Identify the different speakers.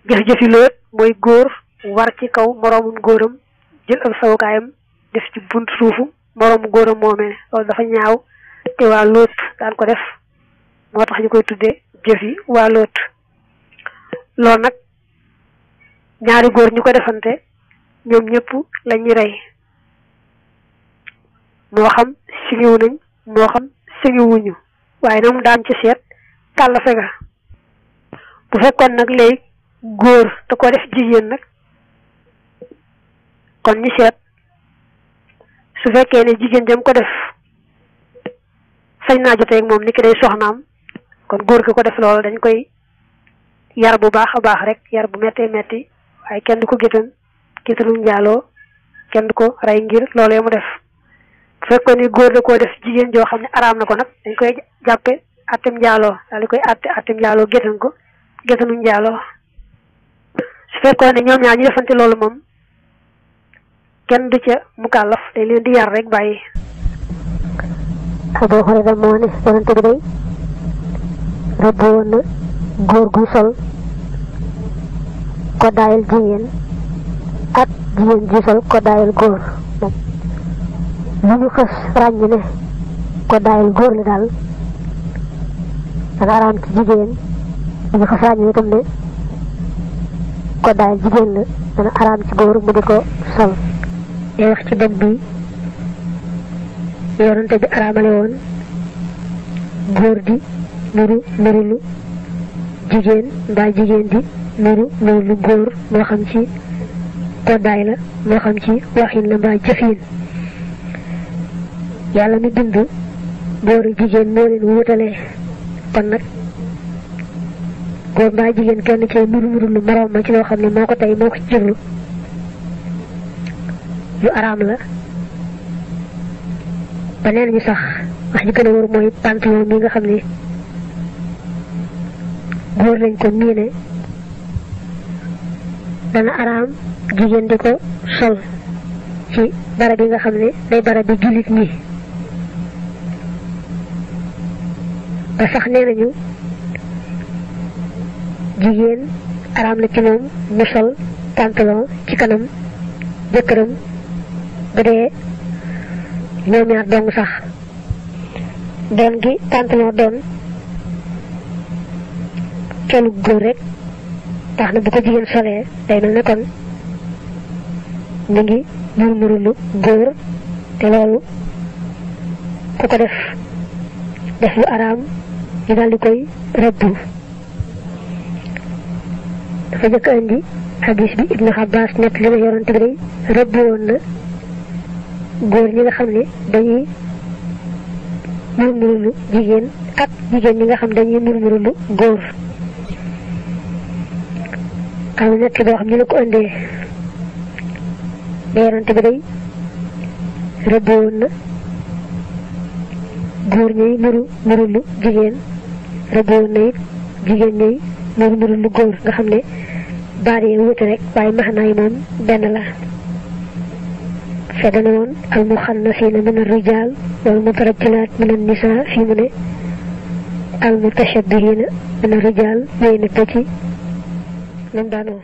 Speaker 1: jëf-jëfi loot mooy góor war ci kaw moroomum góoram jël ab sawukaayam def ci bunt suufu moroomu góoram moomee loolu dafa ñaaw te waa loot daan ko def moo tax ñu koy tuddee jëfi waa loot loolu nag ñaari góor ñu ko defante ñoom ñëpp lañuy rey moo xam sigiwu nañ moo xam sigiwuñu waaye nag mu daan ci seet kàllafe ga bu fekkoon nag léegi góor da ko def jigéen nag kon ñu seet su fekkee ne jigéen jam ko def sañ naa jotee ak moom ni ki day soxnaam kon góor ki ko def loolu dañ koy yar bu baax a baax rek yar bu méttee métti waaye kenn du ko géttanum njaaloo kenn du ko rey ngir loolee mu def bu fekkoon ni góor da koo def jigéen joo xam ne araam na ko nag dañ koy jàppe attem njaaloo daal di koy attem njaaloo géttanum njaaloo su fekkoon ne ñoom ñaar ñu defante loolu moom kenn du ca mukallaf dañ leen di yar rek bàyyi.
Speaker 2: Abu Hurayra moo ne yonente bi day rëbb woon na góor gu sol koddaayal jigéen ak jigéen ji sol koddaayal góor lu ñu xës ràññ ne koddaayal góor la daal dana araam ci jigéen lu ñu xës ràññ itam ne koddaayal jigéen la dana araam ci góor mu di ko sol day wax ci dog bi yonente bi araamale woon góor di nuru lu jigéen mbaa jigéen di nuru lu góor moo xam ci koddaay la moo xam ci waxin la mbaa jëfin yàlla mi bind góor ak jigéen moo leen wutalee kon nag góor mbaa jigéen kenn ci nuru lu moroom ma ci loo xam ne moo ko tey moo ko ci jublu lu araam la ba nee nañu sax wax ji gën a wóor mooy pantalon mi nga xam ne góor lañ ko miine dana araam jigéen di ko sol ci barab yi nga xam ne day barab bi jullit ñi ba sax nee nañu jigéen araam la ci moom mu sol pantalon ci kanam jëkkëram bu dee ñoom ñaar dong sax doon gi pantalon doon colu góor rek tax na bu ko jigéen solee day mel ne kon mu ngi murmurulu góor te loolu ku ko def lu araam ñu daal di koy rëbbu dafa jëkk indi hadis bi Ibnu Abbas nekk li na yonante bi day rëbbu woon na góor ñi nga xam ne dañuy murmurulu jigéen ak jigéen ñi nga xam dañuy murmurulu góor am na nekk boo xam ñu la ko indee ba yonante bi day rëbb woon na góor ñuy murmurulu jigéen rëbb woon na it jigéen ñuy murmurulu góor nga xam ne baat yi wuute rek waaye maxnaa yi moom benn la fa dana woon al muxannasiina min ar-rijaal wal mutarajjilaat min an-nisaa fii mu ne al mutashabbihiina min ar-rijaal wéy na ci lam daanoo